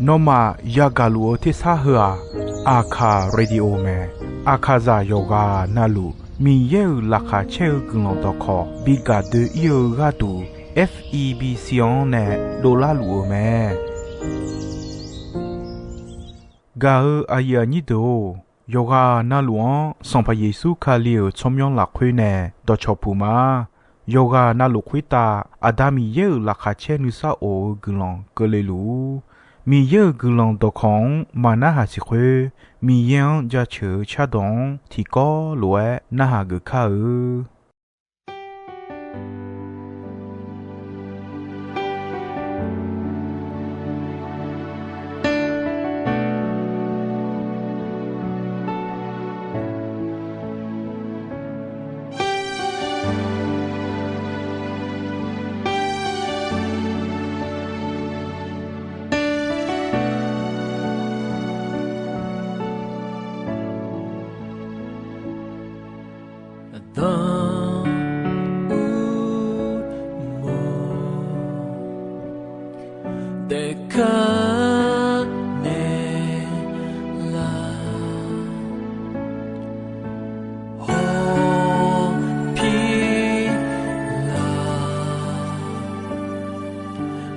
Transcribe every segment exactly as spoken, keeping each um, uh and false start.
Nawmaf yagaq luf-eu tersar heu-aq, Aqkaq Radio mae. Aqkaqzaq yawqghaq navluf Miqyaer-euq laqkhaq caer-eu guiqlanq dawqkawq bi gaq doe-ir-eu gharduq, F E B C-anr nae dovlar luf-eu mae. Gaq-eu aqyuif aqnyir deuq-or, yawqghaq navluf-anr Sanqpaq Yeqsur Kali-euq tsawrmyanr lafkhoer nae dawqcawq puq ma. Yawqghaq navluf khoertav Aqda Miqyaer-euq laqkhaq caer nuisar of-eu guiqlanq keuvle luf-ur. Miqyaer-euq guiqlanq dawqkawq-anr maq narhaq siq khoer, Miqyaer-anr jaceuq-eu cardawq-anr tiqkawv lof-aer narhaq geuf kar-eu. Aqdan urmawr taef kar naeq lar, hawpir lar.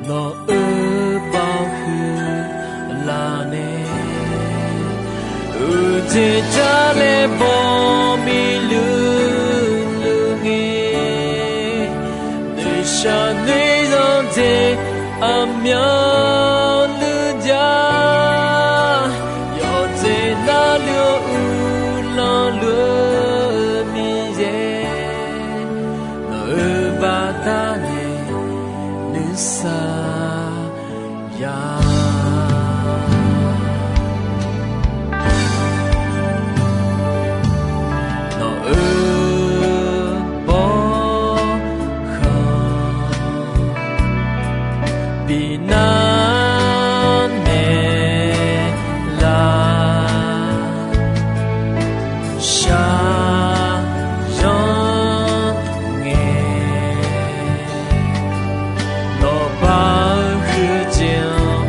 Nawq-euq baoq huiqlar nae, uqcif jar laer baw miqluq luq ngae, noeqshaq noeq zanqdzae aqmyanluf jar. Yawqjeq navluf-eu uqlanq luf-eu Miqyaer, nawq-euq baqdanae nuisar ya. Nawq-euq bawrkhanq bi nar naeq lar, shaqzanr ngae. Nawq baoq huiqdzaeq-anr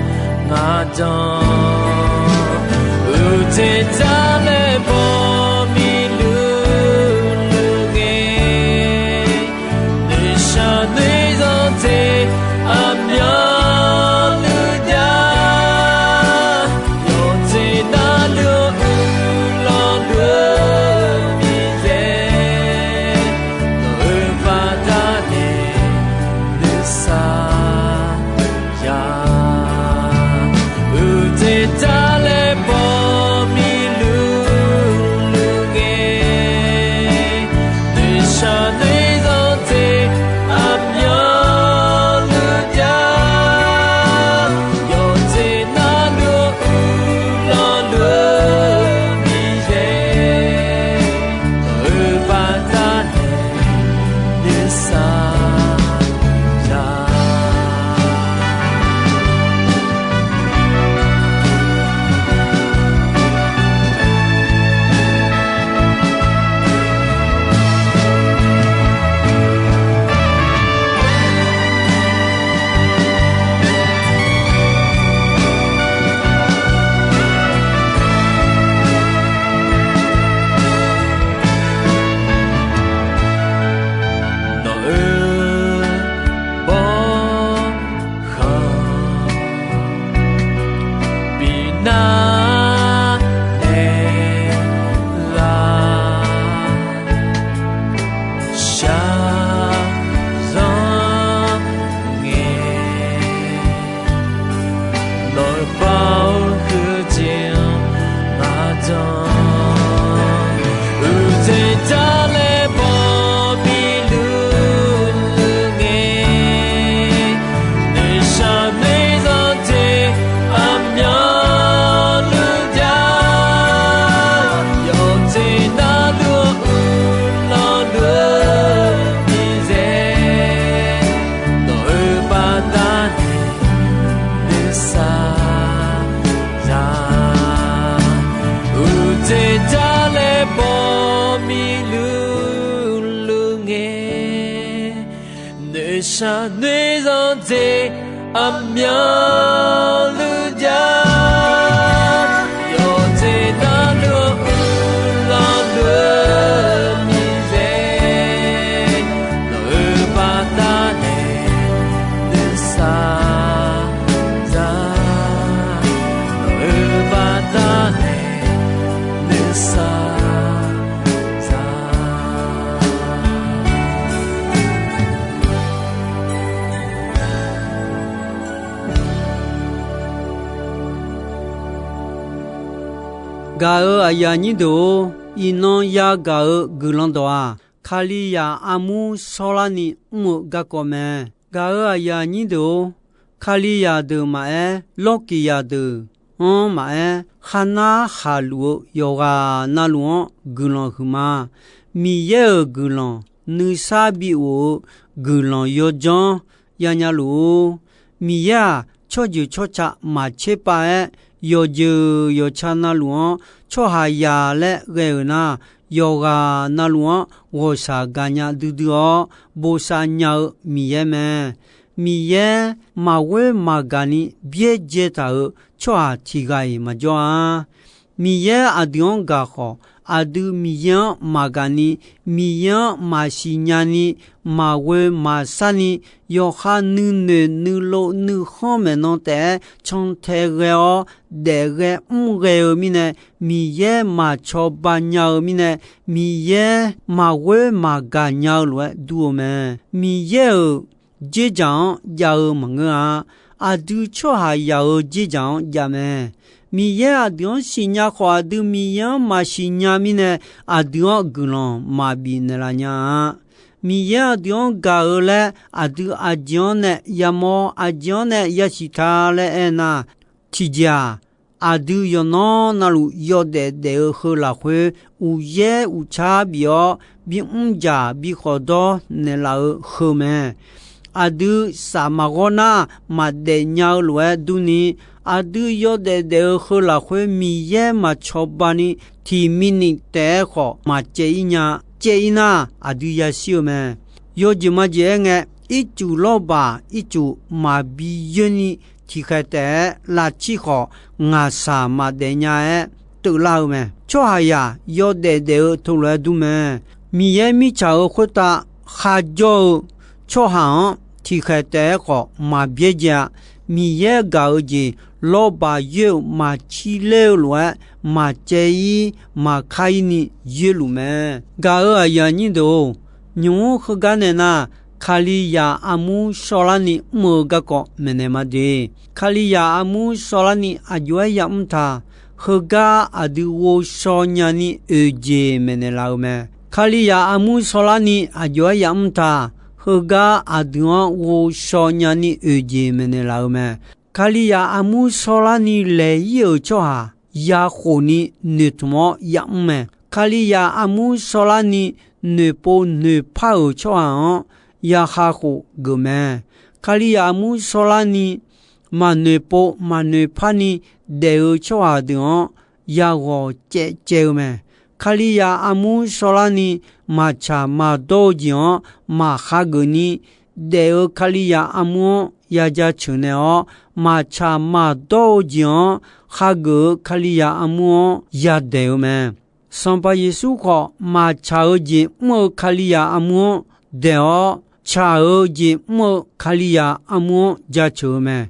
ngaq danq, uqcif jar laer baw miqluq luq ngae, noeqshaq noeq zanqdzae aqmyanluf jar. Yawqjeq navluf-eu uqlanq luf-eu Miqyaer, nawq-euq baqdanae nuisar ya. Uqcif jar laer baw miqluq luq ngae, noeqshaq noeq zanqdzae aqmyanluf jar. Yawqjeq navluf-eu uqlanq luf-eu Miqyaer, nawq-euq baqdanae nuisar ya. Nawq-euq bawrkhanq bi nar naeq lar, shaqzanr ngae. Nawq-euq baoq huiqdzaeq-anr ngaq danq, uqcif jar laer baw miqluq luq ngae, noeqshaq noeq zanqdzae aqmyanluf jar. Yawqjeq navluf-eu uqlanq luf-eu Miqyaer, nawq-euq baqdanae nuisar ya. Uqcif jar laer baw miqluq luq ngae, noeqshaq noeq zanqdzae Aqmyanluf ja, yawqjeq navluf-anr uiqlanq deuq Miqyaer, nawq-euq baqdanae nuisar za, nawq-euq baqdanae nuisar za. Gaq-euq aqyuif aqnyir deuq-or, iqnan yagaq-euq guiqlanq dawq-aq, Kalizaq armur shawrlarni mr-eu garkawv mae. Gaq-euq aqyuif aqnyir deuq-or, Kalizaq deuq maqaer, lawrkiqzaq deuq-anr maqaer, kharnar khaqluf-eu yawqghaq navluf-anr guiqlanq huiqma. Miqyaer-euq guiqlanq, nuisar bi of-eu guiqlanq yawdzanr yanya luf-ur. Miqyaer-aq, tsawrjeuq tsawrca maqtser pav-aer, yawqjeuq yawqca navluf-anr tsawrhaqzaq laer ghae-euq nar, yawqghaq navluf-anr ghawqshaq gaqnya duidui-awr bosav nya-eu Miqyaer mae. Miqyaer maqghoer maqgaq ni byaerdzae taq-euq tsawrhaq tiq ghaq-iq maqjawr-a. Miqyaer aqdui-anr gaq khawf, aqdui Miqyaer-anr maqgaq ni, Miqyaer-anr maqsiq nya ni, maqghoe maqsar ni, yawqha nuinoeq nuilov nuikhanr maeqnan taef-aer cantae ghae-awr daef ghae mr ghae-eu mirnae, Miqyaer maqcawba nya-eu mirnae, Miqyaer maqghoer maqgaq nya-eu lof-aer dur-eu mae. Miqyaer-euq dzerdzaq-anr jav-eu maqngeur-a. Aqdui tsawrhaqzaq-euq dzerdzaq-anr jav mae. Miqyaer aqdui-anr siqnya khawf, aqdui Miqyaer-anr maqsiq nya mirnae, aqdui-anr guiqlanq maqbif naeqlaf nya-a. Miqyaer aqdui-anr gaq-eu laer aqdui aqjeq-anr nae yamawr, aqjeq-anr nae yasiq ta laer aernar, tiqjeq-aq, aqdui yawqnan navluf yawdaef daef-eu heu lafkhoer, uqyaer uqcar bif-awr, bimr jaq bi khawqdawr naeqlaf-eu heu mae. Aqdui saf maqghawr nar, maqdaef nya-eu lof-aer durni, aqdui yawdaef daef-eu heu lafkhoer Miqyaer maqcawba ni tiq minit taef-aer khawf maqcaev ir nya. Caev ir nar, aqdui yashir-eu mae. Yawjeq majeq aer ngae, ircuf lawrbaq ircuf maqbi yoer ni tiqkhaeq taef-aer lavcir khawf, ngaqshaq maqdaef nya-aer teuvlar-eu mae. Tsawrhaqzaq yawdaef daef-eu teulof-aer dur mae. Miqyaer mirtsaq-euq khoertav kharjawr-eu tsawrhaq-anr tiqkhaeq taef-aer khawf maqbyaerdzae-a. Miqyaer gaq-eu jeq lawrbaq yoer-euq maqcir ler-eu lof-aer, maqcaev ir maqkar ir ni yoerluf mae. Gaq-euq aqyuif aqnyir deuq-or, nymq-mr heugar nae nar, Kalizaq armur shawrlarni mr-eu garkawv maeqnaeq ma de. Kalizaq armur shawrlarni aqjox-aer yamr ta. Heugar aqdui ghovshaw nyani oeq jeq maeqnaeq laf-eu mae. Kalizaq armur shawrlarni aqjox-aer yamr ta. Heugar aqdui-anr ghovshaw nyani oeq jeq maeqnaeq laf-eu mae. Kalizaq armur shawrlarni laeq ir-euq tsawrhaq yakhofni noeqtmq-awr yamr mae. Kalizaq armur shawrlarni noeqpov noeqpar-euq tsawrhaq-anr yakha khof geuf mae. Kalizaq armur shawrlarni maqnoeqpov maqnoeqparni daef-eu tsawrhaq deuq-anr yaghawq caevcaev-eu mae. Kalizaq armur shawrlarni maqtsaq maqdawr-eu jeq-anr maqkhageuf ni daef-eu Kalizaq armur-anr yajaceuq naeq-awr, maqtsaq maqdawr-eu jeq-anr khageuf-eu Kalizaq armur-anr yadaeq-eu mae. Sanqpaq Yeqsur khawf, maqtsaq-eu jeq mr-eu Kalizaq armur-anr daeq-awr, tsaq-eu jeq mr-eu Kalizaq armur-anr jaceuq-eu mae.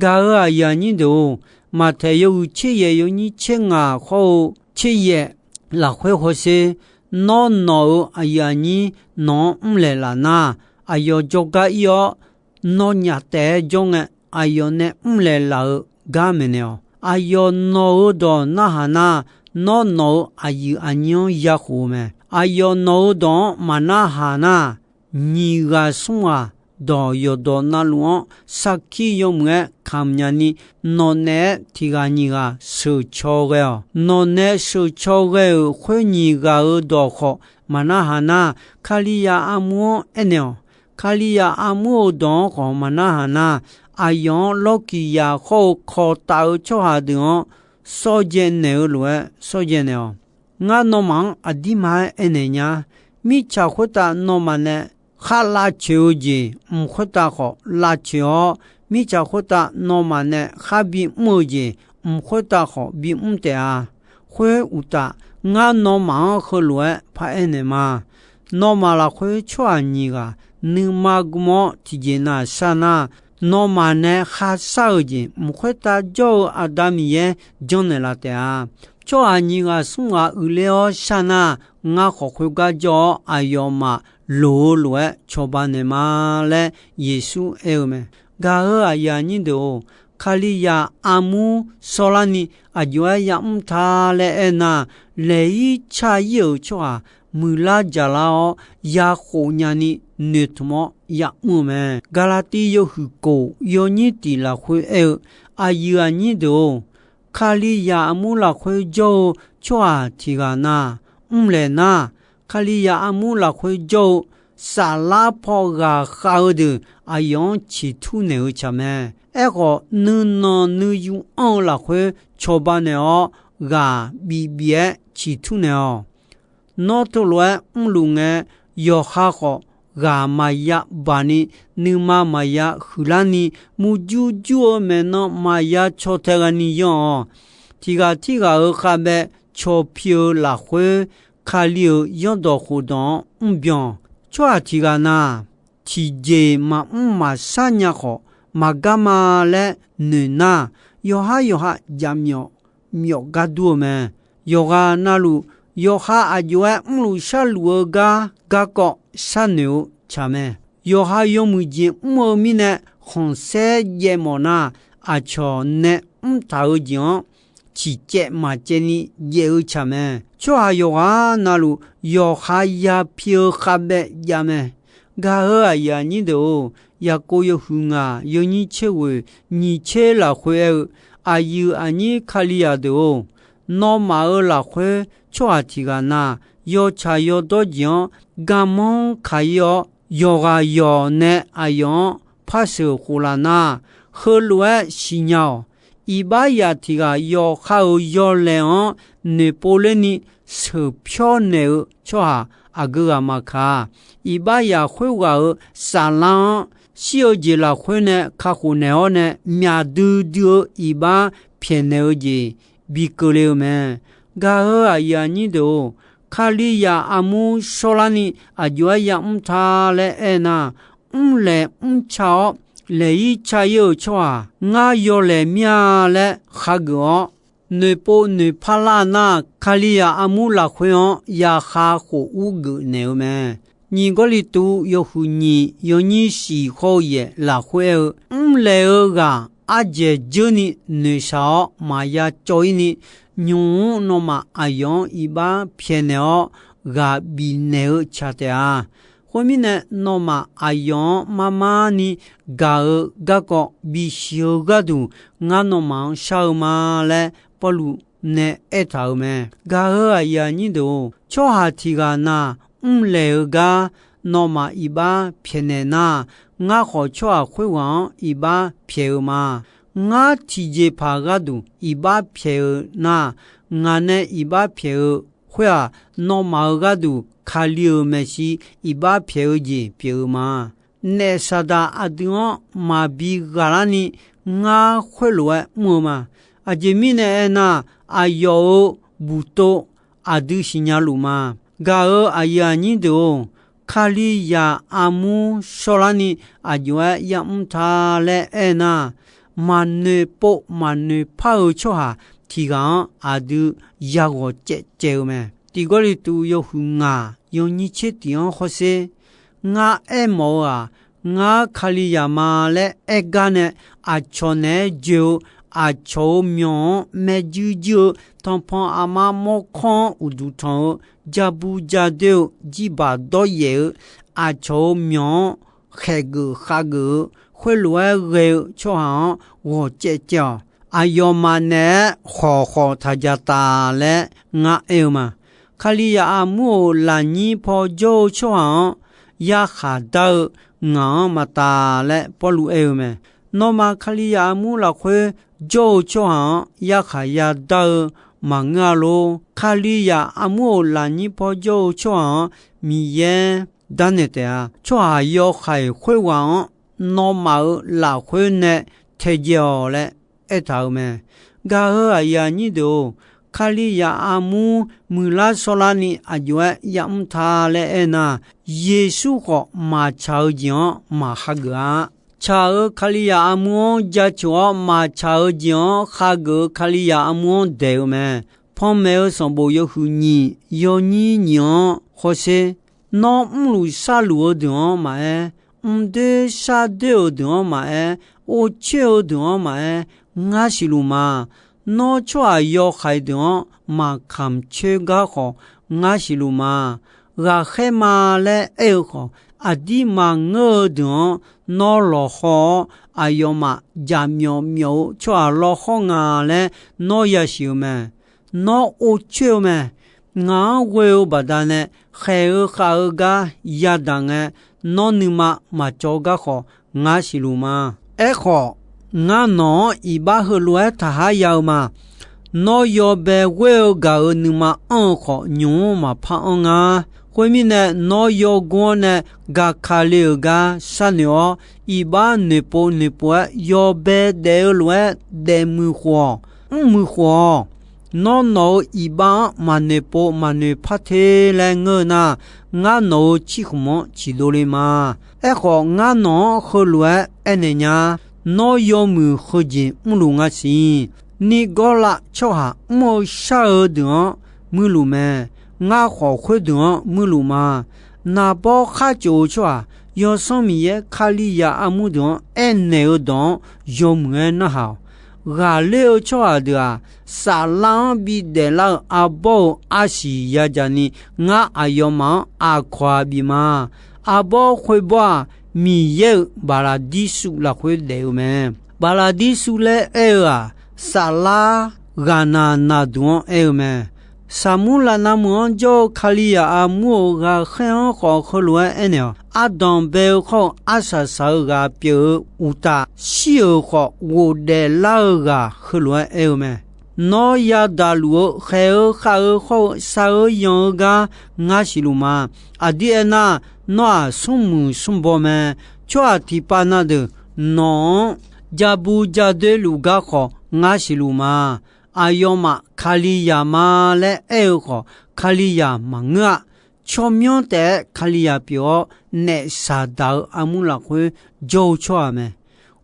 Gaq-euq aqyuif aqnyir deuq-or, Maqtaeq yawhuiq tser yaef yawnyir tser ngaq khawr-eu tser yaef lafkhoer hawsher, nawr nawq-euq aqyuif aqnyir nawq-anr mrlaeq laf nar, aqyawf jawrgar ir-awr, nawnyaf taef-aer jawr ngae, aqyawf nae mrlaeq laf-eu gar maeqnaeq-awq. Aqyawf nawq-euq dawq narhaq nar, nawr nawq-euq aqyuif aqnyir-anr yakhof-eu mae. Aqyawf nawq-euq dawq-anr maqnarhaq nar, nyiq ghaq smr ghaq dawq yawqdawq navluf-anr sarkir yawmuiq-aer kamq nya ni, nawq naeq-aer tiq ghaq nyiq ghaq sheuqcaw ghae-awq. Nawq nae sheuqcaw ghae-euq khoer nyiq ghaq-euq dawq khawf maqnarhaq nar, Kalizaq armur-anr aernaeq-awq. Kalizaq armur-euq dawq-anr khawf maqnarhaq nar, aqyawf-anr lawrkiq yaq khawr-eu kawq taf-eu tsawrhaq deuq-anr shawrdzae naeq-eu lof-aer shawrdzae naeq-awq. Ngar nawmaf-anr aqdirma-aer aernaeq nya. Mirtsaq khoertav nawmaf nae khar lavcoeq-eu jeq, mq khoertav khawf lavcoeq-awr, Mirtsaq khoertav nawmaf nae khar bimr-eu jeq, mq khoertav khawf bimr taef-a. Khoeruqtaf, ngar nawmaf-anr heulof-aer paraer naeq ma. Nawmaf lafkhoer tsawrhaq nyiq ghaq nuima gm-awr tiqjeq nav shar nar, nawmaf nae kharshar-euq jeq mq khoertav jawr-eu Aqda Miqyaer janrnaeq laf taef-a. Tsawrhaq nyiq ghaq smr ghaq uiqler-awr shar nar, ngar khawf khoergar jawr-awr aqyawfmaf loq-eu lof-aer cawba naeq ma laer Yeqsur aer-eu mae. Gaq-euq aqyuif aqnyir deuq-or, Kalizaq armur shawrlarni aqjox-aer yamr ta laer aernar, laeq-ir car-ir-euq tsawrhaq muiqlar jaqlar-awr, yakhof nyani noeqtmq-awr yamr-eu mae. Gaqlaqtiv yawhuiq kof yawnyir tiq lafkhoer aer-eu, aqyuif aqnyir deuq-or, Kalizaq armur lafkhoer jawr-eu tsawrhaq tiq ghaq na, mrlaeq nar, Kalizaq armur lafkhoer jawr-eu saflar paw ghaqkhav-eu deuq aqyawf-anr ciqtur naeq-eu tsaq mae. Aerkhawf, nuinanq nuiyu anr-eu lafkhoer cawba naeq-awr, ghaq bif bif-aer ciqtur naeq-awq. Nawr teulof-aer mrluf ngae, yawqha khawf ghaq maqya baqni, nuima maqya huiqlarni, murjur jur-eu maeqnan maqya caw tae ghani yanr-awq. Tiq ghaq tirghaq-euq khavbaev caw pi-eu lafkhoer, Kali-euq zanrdawq khofdawq-anr mrbyan-awq. Tsawrhaq tiq ghaq na, tiqjeq maqmr maqshar nya khawf, maqgar ma laer noeq nar, yawqhar yawqha jaqmyawf myawf gar dur-eu mae. Yawqghaq navluf, yawqha aqjox-aer mrluf sharluf-eu gar garkawv sharnoeq-eu tsaq mae. Yawqha yawmuiq jeq mr-eu mirnae khanqsaer jaev mawf nar, aqcawq nae mrtaq-euq jeq-anr ciqcaev maqcaevni jaev-eu tsaq mae. Tsawrhaq yawqghaq navluf, yawqha ya pi-eu khavbaev jav mae. Gaq-euq aqyuif aqnyir deuq-or, Yaqkov yawhuiq ngaq yawnyir tser ghoeq nyiq tser lafkhoer aer-eu, aqyuif aqnyir Kalizaq deuq-or, nawmaf-euq lafkhoer tsawrhaq tiq ghaq na, yawtsaq yawdawr jeq-anr garmanr kaq-ir-awr, yawqghaq yawq nae aqyawf-anr par sheuq khof laf nar, heulof-aer siqnya-awq. Iqbaxzaq tiq ghaq yawqha-euq yawlaeq-anr noeqpov lerni sheuqpyawr naeq-eu tsawrhaq aqgeu ghaq maqkaq-a. Iqbaxzaq khoerghaq-euq saflar-anr shir-eu jeq lafkhoer nae kakhof naeq-awr nae, myaq duidui-eu iqbax pyaeqnaeq-eu jeq bi keuvle-eu mae. Gaq-euq aqyuif aqnyir deuq-or, Kalizaq armur shawrlarni aqjox-aer yamr ta laer aernar, mrlaeq mrca-awr laeq-ir ca-ir-euq tsawrhaq ngar yawlaeq mir-a laer khageuf-awr, noeqpov noeqpar lar nar, Kalizaq armur lafkhoer-anr yaqkhav khof ur geuf naeq-eu mae. Nyiq Gawrliqtu yawhuiq nyiq yawnyir shiq hawr-eu yaeq lafkhoer aer-eu, mrlaeq-eu ghaq ardzaeq dzeurni noeqshaq-awr maqya cawv-ir ni, nymq-mr nawmaf aqyawf-anr iqbax pyaeqnaeq-awr ghaq bifnaeq-eu tsaq taef-a. Khoermirnae, nawmaf aqyawf-anr marmar ni gaq-eu garkawv bisiq-eu gharduq, ngar nawmaf-anr shar-eu ma laer Pawrluv nae aertaq-euq mae. Gaq-euq aqyuif aqnyir deuq-or, tsawrhaq tiq ghaq na mrlaeq-eu gar nawmaf iqbax pyaeqnaeq nar, ngar khawf tsawrhaq khoerghaq-anr iqbax pyaeq-eu ma. Ngar tiqjeqpaq gharduq iqbax pyaeq-eu nar, ngaq nae iqbax pyaeq-eu khoer-aq, nawmaf-euq gharduq Kali-euq maeqshi iqbax pyaeq-eu jeq pyeuf-eu ma. Naef Saqdaq aqdui-anr maqbi ghaqlar ni ngar khoerlof-aer mr-eu ma. Aqjeq mirnae aernar, aqyawf-euq buqtov aqdui siqnya luf ma. Gaq-euq aqyuif aqnyir deuq-or, Kalizaq armur shawrlarni aqjox-aer yamr ta laer aernar, maqnoeq pov maqnoeq par-eu tsawrhaq tiq ghaq-anr aqdui yaghawq caev caev-eu mae. Tiq Gawrliqtu yawhuiq ngaq yawnyir tser tiq-anr hawsher. Ngar aermawf-eu-aq, ngar Kalizaq ma laer aer gar nae, aqcawq naeq-aer joe-eu, aqcawq-euq myawq-anr maerjuir juir-eu, tanqpanq aqma mawrkawr-anr uqduq tanq-eu, ja bu ja doer-eu, jirbaq dawryaef-eu, aqcawq-euq myawq-anr khaeqgeuf khavgeuf-eu, khoerlof-aer ghae-eu tsawrhaq-anr ghawq caev caev-awq. Aqyawfmaf naeq-aer khawq khawq taq ja taf laer ngar aer-eu ma. Kalizaq armur-euq lafnyir paw jawr-eu tsawrhaq-anr yarkhaq dar-eu ngaq-anr maqtaf laer Pawrluv aer-eu mae. Nawmaf Kalizaq armur lafkhoer jawr-eu tsawrhaq-anr yarkhaq ya dar-eu maqngeur-a lor. Kalizaq armur-euq lafnyir paw jawr-eu tsawrhaq-anr Miqyaer darnaeq taef-a. Tsawrhaq yawhaiq khoerghaq-anr nawmaf-euq lafkhoer nae taedzae-awq laer aertaq-euq mae. Gaq-euq aqyuif aqnyir deuq-or, Kalizaq armur muiqlar shawrlarni aqjox-aer yamr ta laer aernar, Yeqsur khawf maqtsaq-eu jeq-anr maqhageuf-a. Tsaq-euq Kalizaq armur-anr jaceuq-awr maqtsaq-eu jeq-anr hageuf-eu Kalizaq armur-anr daeq-eu mae. Panmaeq-eu sanqbof yawhuiq nyiq yawnyir nyiq-anr hawsher. Nawr mrluf sharluf-eu deuq-anr maqaer, mqdoer shardoer-euq deuq-anr maqaer, or coer-eu deuq-anr maqaer, ngar siqluf ma. Nawr tsawrhaq yawhaiq deuq-anr maqkamq coer gar khawf, ngar siqluf ma. Ghaqkhaer ma laer aer-eu khawf, aqdir maqngeur-eu deuq-anr nawr lawqhaw-awr, aqyawfmaf jaqmyawf myawf-eu tsawrhaq lawrhawr nga laer nawr yasiq-eu mae. Nawr or coer-eu mae. Ngaq-anr ghoe-eu baqdanae khaeq-eu khav-eu gar yadaq ngae, nawr nuima maqcawv gar khawf, ngar siqluf ma. Aerkhawf, ngar nawq-anr iqbax heulof-aer taqhar ya-eu ma. Nawr yawbae ghoer-eu gaq-euq nuima anr-eu khawf, nymq-mr maqpar anr nga. Khoermirnae, nawr yawgor-anr nae gaqkale-euq gar sharnoeq-awr, iqbax noeqpov noeqpov-aer yawbae daef-eu lof-aer daefmuiq khof-awq, mrmuiq khof-awq. Nawr nawq-euq iqbax-anr maqnoeqpov maqnoeqpar te laer ngeur-eu nar, ngar nawq-euq cirkhmq-anr ciqdov le ma. Aerkhawf, ngar nawq-anr heulof-aer aernaeq nya. Nawr yawmuiq heujeq mrluf nga siq. Nirgawrlav tsawrhaq mr-eu shar-eu deuq-anr muirluf mae. Ngar khawf khoerdeuq-anr muirluf ma. Naqbawr khar tsof-eu tsawrhaq, Yawsanr Miqyaer Kalizaq armur deuq-anr aernaeq-eu dawq-anr yawmuiq-aer narhaq-awq. Ghaqler-eu tsawrhaq deuq-aq, saflar-anr bidaef lar-eu arbawr-euq arsiq yadzaq ni, ngar aqyawfmaf-anr aqkawq-aq bif ma. Arbawr khoerbawr-aq, Miqyaer-euq Baqlaqdirsuv lafkhoer daef-eu mae. Baqlaqdirsuv laer aer-eu-aq, saflar ghaqnaq naqduq-anr aer-eu mae. Saqmurlaqnavmeuq-anr jawr-eu Kalizaq armur-euq ghaqkhaer-anr khawf heulof-aer aernaeq-awq. Ardanq bae-eu khawr-eu arsaq saq-eu ghaq pyeuf-eu uqtaf, shir-euq khawf ghofdaef lar-eu ghaq heulof-aer aer-eu mae. Nawr yadaq luf-eu khaeq-eu khav-eu khawr-eu shaq-eu yanq-eu gar ngar siqluf ma. Aqdir aernar, nawr-aq smrmuiq smrbaw mae. Tsawrhaq tiqpav na deuq nawq-anr ja bu ja doer luf gar khawf ngar siqluf ma. Aqyawfmaf Kalizaq ma laer aer-eu khawf, Kalizaq maqngeur-a. Tsawrmyanr taef-aer Kalizaq pyeuf-awr, naef Saqdaq-euq armur lafkhoer jawr-eu tsawrhaq mae.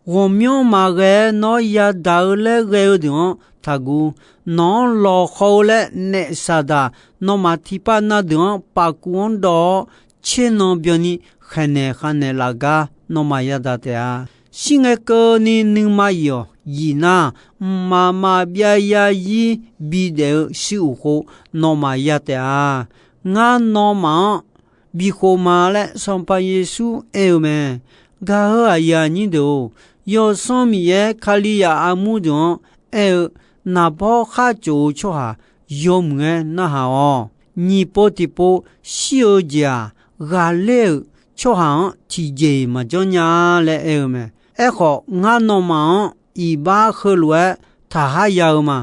Ghawqmyanr maqghae-aer nawr yadaq-eu laer ghae-eu deuq-anr taqguv. Nawq-anr lawqhaw-eu laer naef Saqdaq nawmaf tiqpav na deuq-anr paf kuv-anr dawv-awr, tser nan byanni khaeqnaeq khavnaeq laf gar nawmaf yadaq taef-a. Shir ngae keuvni nuima yif-awq. Yif nar, mqmaq maqbyav zarzir bidaef-eu shuir uqkhov nawmaf ya taef-a. Ngar nawmaf-anr bikhof ma laer Sanqpaq Yeqsur aer-eu mae. Gaq-euq aqyuif aqnyir deuq-or, Yawsanr Miqyaer Kalizaq armur deuq-anr aer-eu, naqbawr khar tsof-eu tsawrhaq yawmuiq-aer narhaq-awq. Nyiq pov tiqpov shir-eu jeq-aq, ghaqler-euq tsawrhaq-anr tiqjeq-iq maqjanr nya-a laer aer-eu mae. Aerkhawf, ngar nawmaf-anr iqbax heulof-aer taqhar ya-eu ma.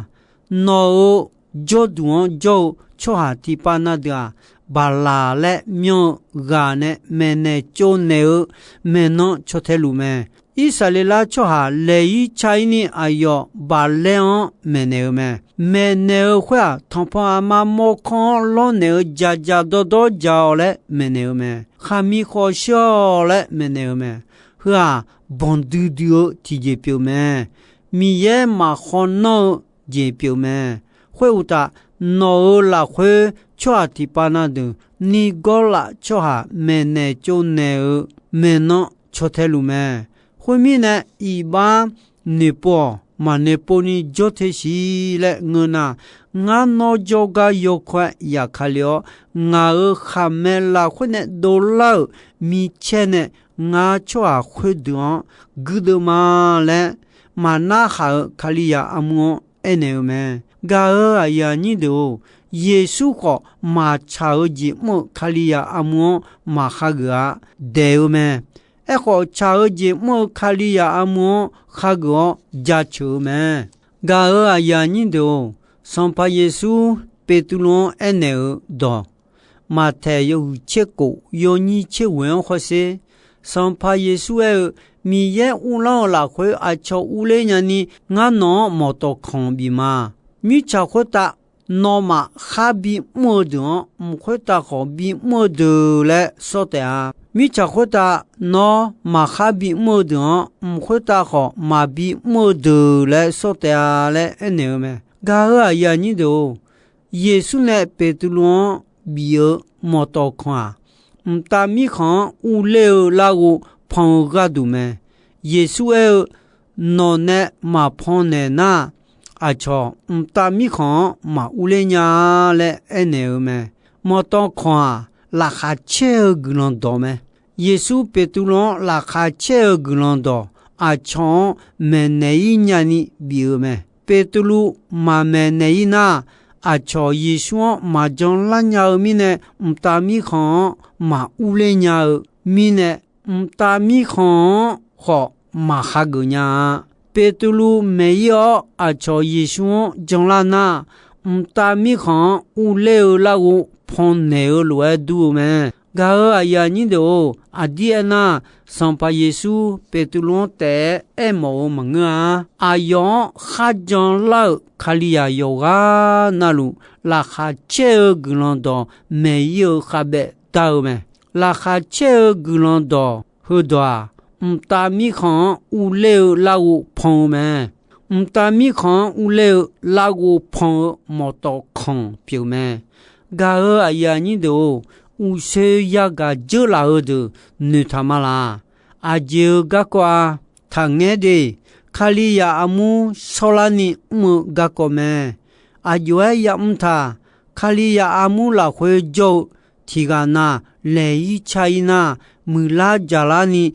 Nawq-euq jawrduq-anr jawr-eu tsawrhaq tiqpav na deuq-aq, Baqlaq laer myanr-eu ghaq nae maeqnaeq tsovnaeq-eu maeqnan caw tae luf mae. Irsaqleqlav tsawrhaq laeq-ir ca-ir ni aqyawf Baqlaer-anr maeqnaeq-eu mae. Maeqnaeq-eu khoer-aq, tanqpanq aqma mawrkawr-anr lawrnaeq-eu dzaqdzaq dawrdawr dzaq-awq laer maeqnaeq-eu mae. Khaqmiq khawf shir-awq laer maeqnaeq-eu mae. Heu-aq, banqdui dui-eu tiqjeq pyeuf mae. Miqyaer maqkhawv nanr-eu jeq pyeuf mae. Khoeruqtaf, nawq-euq lafkhoer tsawrhaq tiqpav na deuq Nirgawrlav tsawrhaq maeqnaeq tsovnaeq-eu maeqnan caw tae luf mae. Khoermirnae, iqbax noeqpov-awq. Maqnoeqpov ni jawr te siq laer ngeur nar, ngar nawr jawrgar yawkawr-aer yaqkale-awr, ngaq-euq khaqmae lafkhoer nae dovlar-euq micaer nae ngar tsawrhaq khoerdeuq-anr guirdeuv ma laer, maqnarhaq-euq Kalizaq armur-anr aernaeq-eu mae. Gaq-euq aqyuif aqnyir deuq-or, Yeqsur khawf maqtsaq-eu jeq mr-eu Kalizaq armur-anr maqhageuf-a. Daeq-eu mae. Aerkhawf, tsaq-eu jeq mr-eu Kalizaq armur-anr hageuf-awr jaceuq-eu mae. Gaq-euq aqyuif aqnyir deuq-or, Sanqpaq Yeqsur Beqtuvluv-anr aernaeq-eu dawq, Maqtaeq yawhuiq tser kof yawnyir tser ghoeq-anr hawsher. Sanqpaq Yeqsur aer-eu, Miqyaer uvlanr-eu lafkhoer aqcawq urler nyani, ngar nawq-anr mawqtawf kanq bif ma. Mirtsaq khoertav nawmaf khar bimr-eu deuq-anr, mq khoertav khawf bimr-eu deuq laer sawr taef-a. Mirtsaq khoertav nawr maqkhar bimr-eu deuq-anr, mq khoertav khawf maqbimr-eu deuq laer sawr taef-a laer aernaeq-eu mae. Gaq-euq aqyuif aqnyir deuq-or, Yeqsur nae Beqtuvluv-anr bif-eu mawqtawf kanq-aq, mqtav mirkhanq-anr urler-eu larghov pan-eu gharduq mae. Yeqsur aer-eu, Nawq nae maqpan naeq nar, aqcawq mqtav mirkhanq-anr maqurler nya-a laer aernaeq-eu mae. Mawqtawf kanq-aq, laqkhaq caer-eu guiqlanq dawq mae. Yeqsur Beqtuvluv-anr laqkhaq caer-eu guiqlanq dawq aqcawq-anr maeqnaeq-ir nyani bif-eu mae. Beqtuvluv maqmaeqnaeq-ir nar, aqcawq Yeqsur-anr maqjan lar nya-eu mirnae, mqtav mirkhanq-anr maqurler nya-eu mirnae, mqtav mirkhanq-anr khawf maqhageuf nya-a. Beqtuvluv maeq-ir-awr aqcawq Yeqsur-anr janlar nar, mqtav mirkhanq-anr urler-eu larghov pannaeq-eu lof-aer dur-eu mae. Gaq-euq aqyuif aqnyir deuq-or, aqdir aernar, Sanqpaq Yeqsur Beqtuvluv-anr taef-aer aermawf-eu maqngeur-a. Aqyawf-anr kharjan lar-euq Kalizaq yawqghaq navluf, laqkhaq caer-eu guiqlanq dawq maeq-ir-eu khavbaev dar-eu mae. Laqkhaq caer-eu guiqlanq dawq heudawq-aq, mqtav mirkhanq-anr urler-eu larghov pan-eu mae. Mqtav mirkhanq-anr urler-eu larghov pan-eu mawqtawf kanq pyeuf mae. Gaq-euq aqyuif aqnyir deuq-or, uqshoe yagaq dzeurlaf-eu deuq noeqtaq ma laq. Aqjeq-eu garkawv-a, taqngaer de. Kalizaq armur shawrlarni mr-eu garkawv mae. Aqjox-aer yamr taq. Kalizaq armur lafkhoer jawr-eu tiqghaq na laeq-ir ca-ir nar, muiqlar jaqlarni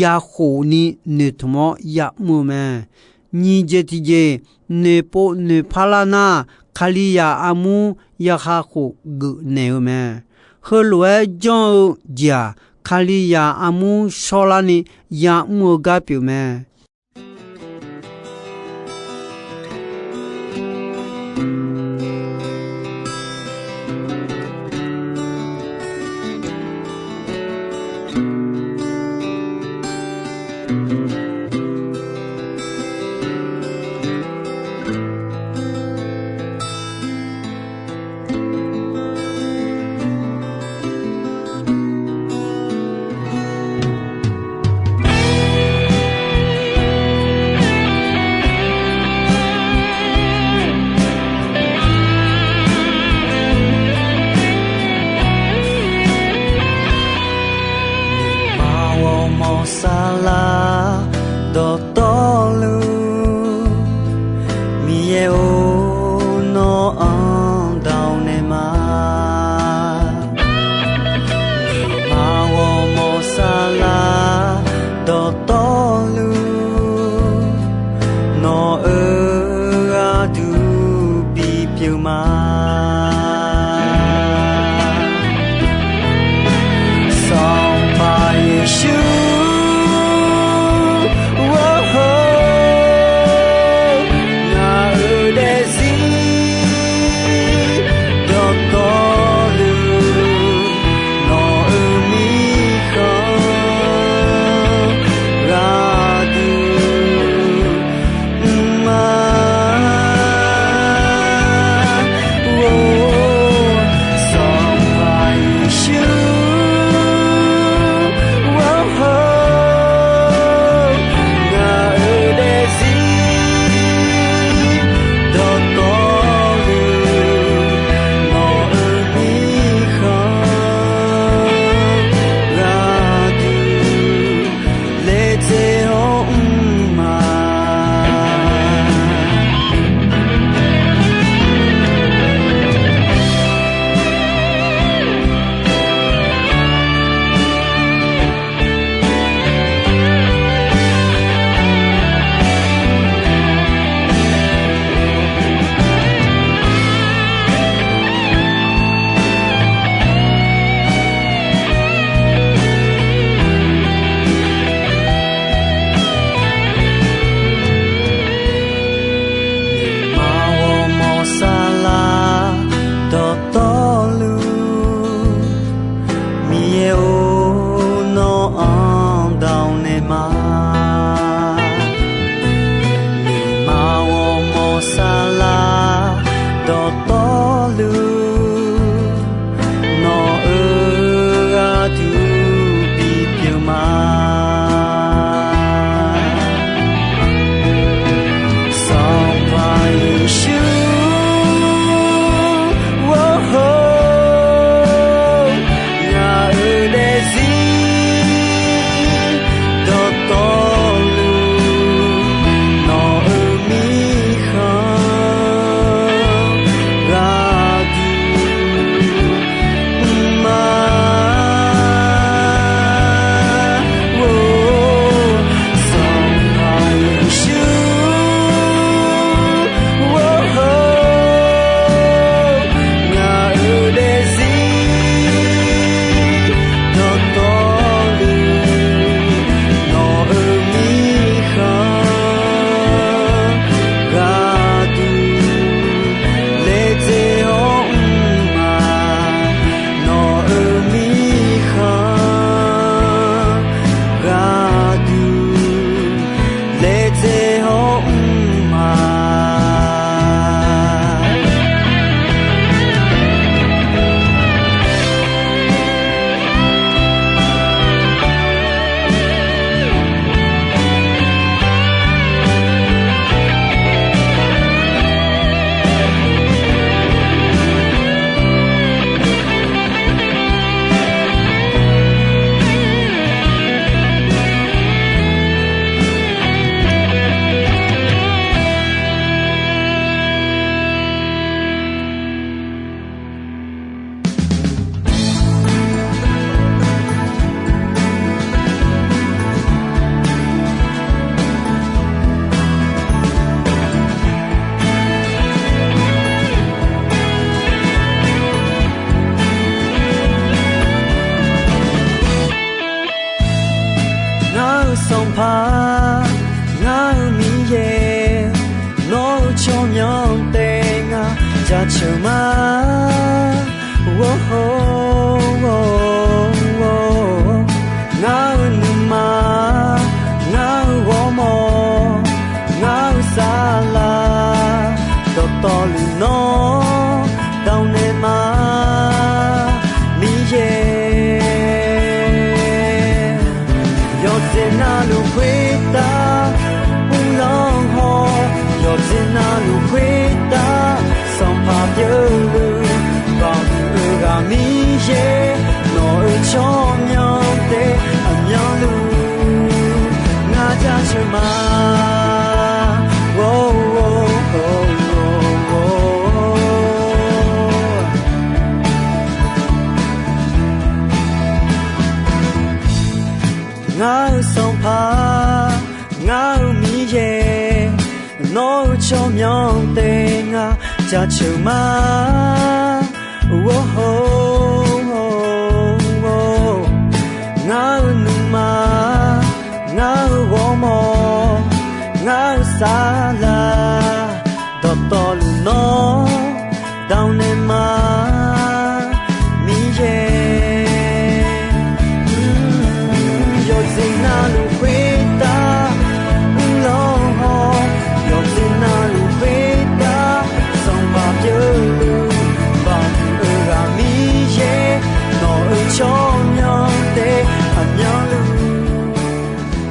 yakhofni noeqtmq-awr yamr-eu mae. Nyiq jeq tiqjeq noeqpov noeqpar lar nar, Kalizaq armur yagaq khof geufnaeq-eu mae. Heulof-aer janr-eu jeq-aq, Kalizaq armur shawrlarni yamr-eu gar pyeuf mae. Maq ghawrmawf saflar dawqtawvluf, Miqyaer-or, nawr-anr dawq naeq ma. Maq ghawrmawf saflar dawqtawvluf, nawq-euq gharduq bipyeuf ma. Sanqpaq Yeqsur, oh, Ceuq ma, or, ngar-eu nuima, ngar-eu ghawrmawr, ngar-eu saflar, dawqtawvluf nawr dawq naeq ma, Miqyaer. Yawqjeq navluf khoertav uvlanr haw, yawqjeq navluf khoertav sanqpaq pyeufluf, baqhuiq-eu ghaq Miqyaer, nawq-euq tsawrmyanr taef aqmyanluf ngar jaceuq ma. Ngar-eu Sanqpaq, ngar-eu Miqyaer, nawq-euq tsawrmyanr taef ngar jaceuq ma. Ngar-eu nuima, ngar-eu ghawrmawr, ngar-eu saflar, dawqtawvluf nawr dawq naeq ma, Miqyaer. Yawqjeq navluf khoertav uvlanr haw, yawqjeq navluf khoertav sanqpaq pyeufluf, baqhuiq-eu ghaq Miqyaer, nawq-euq tsawrmyanr taef aqmyanluf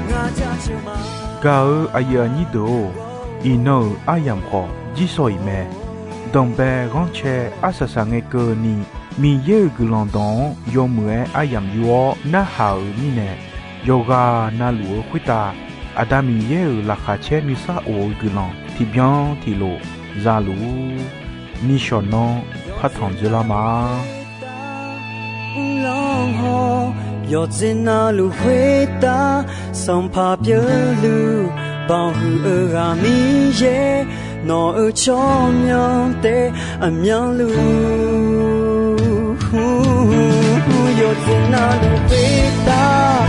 ngar jaceuq ma. Gaq-eu aqyuif aqnyir deuq-or, iqnan-euq aryamq khawf jirsawq iq mae. Danqbae ghanrcae arsaq saq ngae keuvni, Miqyaer-euq guiqlanq dawq-anr yawmuiq-aer aryamq yur-awr narhaq-euq mirnae, yawqghaq navluf-eu khoertav Aqda Miqyaer-euq laqkhaq caer nuisar of-eu guiqlanq tiqbyan tiqlof za luf-ur. Nishawq nanr partanq dzoerlar ma. Uvlanr haw, yawqjeq navluf khoertav sanqpaq pyeufluf, baqhuiq-eu ghaq Miqyaer, nawq-euq tsawrmyanr taef aqmyanluf, yawqjeq navluf khoertav